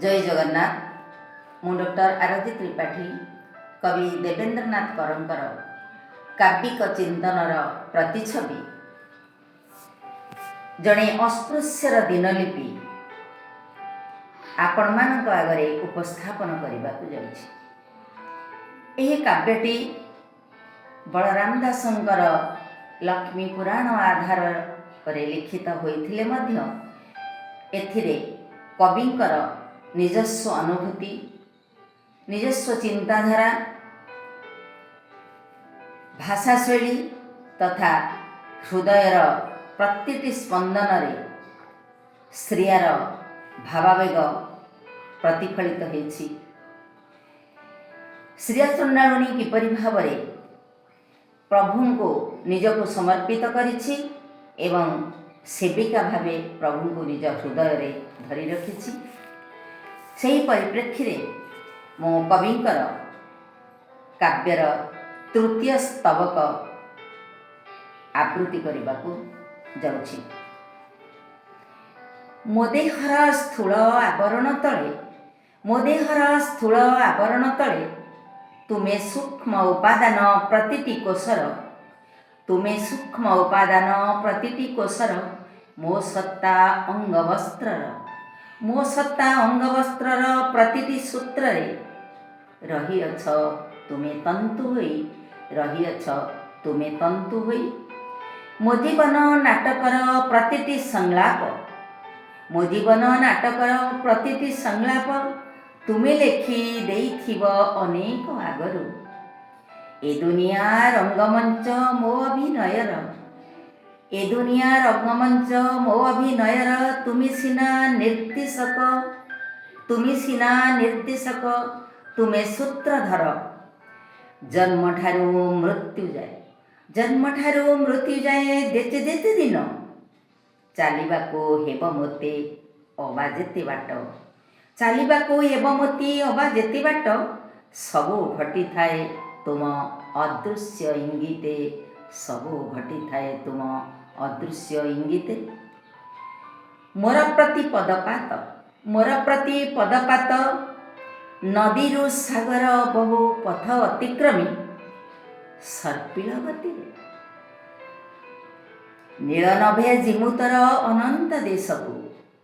ଜୟ ଜଗନ୍ନାଥ। ମୁଁ ଡକ୍ଟର ଆରତୀ ତ୍ରିପାଠୀ କବି ଦେବେନ୍ଦ୍ରନାଥ କରଙ୍କର କାବ୍ୟିକ ଚିନ୍ତନର ପ୍ରତିଛବି ଜଣେ ଅସ୍ପୃଶ୍ୟର ଦିନଲିପି ଆପଣମାନଙ୍କ ଆଗରେ ଉପସ୍ଥାପନ କରିବାକୁ ଯାଉଛି। ଏହି କାବ୍ୟଟି ବଳରାମ ଦାସଙ୍କର ଲକ୍ଷ୍ମୀ ପୁରାଣ ଆଧାରରେ ଲିଖିତ ହୋଇଥିଲେ ମଧ୍ୟ ଏଥିରେ କବିଙ୍କର ନିଜସ୍ୱ ଅନୁଭୂତି, ନିଜସ୍ୱ ଚିନ୍ତାଧାରା, ଭାଷାଶୈଳୀ ତଥା ହୃଦୟର ପ୍ରତିଟି ସ୍ପନ୍ଦନରେ ଶ୍ରୀୟାର ଭାବାବେଗ ପ୍ରତିଫଳିତ ହୋଇଛି। ଶ୍ରୀୟା ଚଣ୍ଡାଳୁଣୀ କିପରି ଭାବରେ ପ୍ରଭୁଙ୍କୁ ନିଜକୁ ସମର୍ପିତ କରିଛି ଏବଂ ସେବିକା ଭାବେ ପ୍ରଭୁଙ୍କୁ ନିଜ ହୃଦୟରେ ଧରି ରଖିଛି, ସେହି ପରିପ୍ରେକ୍ଷୀରେ ମୁଁ କବିଙ୍କର କାବ୍ୟର ତୃତୀୟ ସ୍ତବକ ଆବୃତ୍ତି କରିବାକୁ ଯାଉଛି। ମୋ ଦେହର ସ୍ଥୂଳ ଆବରଣ ତଳେ, ମୋ ଦେହର ସ୍ଥୂଳ ଆବରଣ ତଳେ ତୁମେ ସୂକ୍ଷ୍ମ ଉପାଦାନ ପ୍ରତିଟି କୋଷର, ତୁମେ ସୂକ୍ଷ୍ମ ଉପାଦାନ ପ୍ରତିଟି କୋଷର, ମୋ ସତ୍ତା ଅଙ୍ଗବସ୍ତ୍ରର, ମୋ ସତ୍ତା ଅଙ୍ଗବସ୍ତ୍ରର ପ୍ରତିଟି ସୂତ୍ରରେ ରହିଅଛ ତୁମେ ତନ୍ତୁ ହୋଇ, ରହିଅଛ ତୁମେ ତନ୍ତୁ ହୋଇ। ମୋ ଜୀବନ ନାଟକର ପ୍ରତିଟି ସଂଳାପ, ମୋ ଜୀବନ ନାଟକର ପ୍ରତିଟି ସଂଳାପ ତୁମେ ଲେଖି ଦେଇଥିବ ଅନେକ ଆଗରୁ। ଏ ଦୁନିଆ ରଙ୍ଗମଞ୍ଚ ମୋ ଅଭିନୟର, ଏ ଦୁନିଆ ରଙ୍ଗମଞ୍ଚ ମୋ ଅଭିନୟର, ତୁମେ ସିନା ନିର୍ଦ୍ଦେଶକ, ତୁମେ ସିନା ନିର୍ଦ୍ଦେଶକ, ତୁମେ ସୂତ୍ରଧର। ଜନ୍ମଠାରୁ ମୃତ୍ୟୁ ଯାଏ, ଜନ୍ମଠାରୁ ମୃତ୍ୟୁ ଯାଏ ଯେତେ ଯେତେ ଦିନ ଚାଲିବାକୁ ହେବ ମୋତେ ଅବା ଯେତେ ବାଟ, ଚାଲିବାକୁ ହେବ ମୋତେ ଅବା ଯେତେ ବାଟ, ସବୁ ଘଟିଥାଏ ତୁମ ଅଦୃଶ୍ୟ ଇଙ୍ଗିତେ, ସବୁ ଘଟିଥାଏ ତୁମ ଅଦୃଶ୍ୟ ଇଙ୍ଗିତେ। ମୋର ପ୍ରତି ପଦପାତ, ମୋର ପ୍ରତି ପଦପାତ ନଦୀରୁ ସାଗର ବହୁ ପଥ ଅତିକ୍ରମୀ ସର୍ପିଳ ଗତିରେ ନୀଳନଭେ ଜିମୁତର ଅନନ୍ତ ଦେଶକୁ,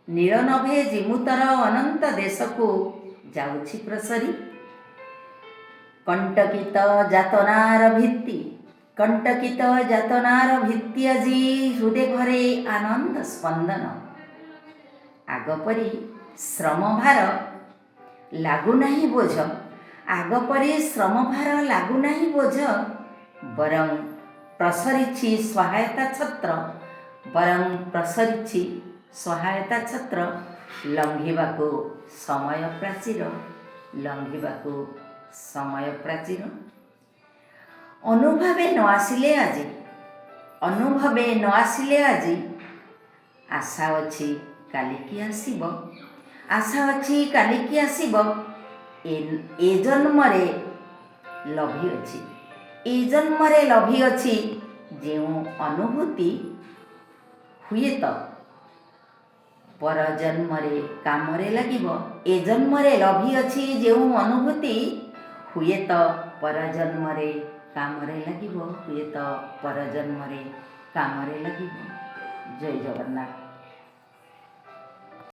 ନୀଳନଭେ ଜିମୁତର ଅନନ୍ତ ଦେଶକୁ ଯାଉଛି ପ୍ରସରି। କଣ୍ଟକିତ ଯାତନାର ଭିତ୍ତି, କଣ୍ଟକିତ ଯାତନାର ଭିତ୍ତି ଆଜି ହୃଦୟ ଭରେ ଆନନ୍ଦ ସ୍ପନ୍ଦନ। ଆଗ ପରି ଶ୍ରମଭାର ଲାଗୁନାହିଁ ବୋଝ, ଆଗ ପରି ଶ୍ରମଭାର ଲାଗୁନାହିଁ ବୋଝ, ବରଂ ପ୍ରସରିଛି ସହାୟତା ଛତ୍ର, ବରଂ ପ୍ରସରିଛି ସହାୟତା ଛତ୍ର, ଲଙ୍ଘିବାକୁ ସମୟ ପ୍ରାଚୀର, ଲଙ୍ଘିବାକୁ ସମୟ ପ୍ରାଚୀର। ଅନୁଭବେ ନ ଆସିଲେ ଆଜି, ଅନୁଭବେ ନ ଆସିଲେ ଆଜି, ଆଶା ଅଛି କାଲିକି ଆସିବ, ଆଶା ଅଛି କାଲିକି ଆସିବ। ଏ ଜନ୍ମରେ ଲଭିଅଛି, ଏ ଜନ୍ମରେ ଲଭିଅଛି ଯେଉଁ ଅନୁଭୂତି, ହୁଏତ ପର ଜନ୍ମରେ କାମରେ ଲାଗିବ। ଏ ଜନ୍ମରେ ଲଭିଅଛି ଯେଉଁ ଅନୁଭୂତି, ହୁଏତ ପର ଜନ୍ମରେ କାମରେ ଲାଗିବ, ହୁଏତ ପର ଜନ୍ମରେ କାମରେ ଲାଗିବ। ଜୟ ଜଗନ୍ନାଥ।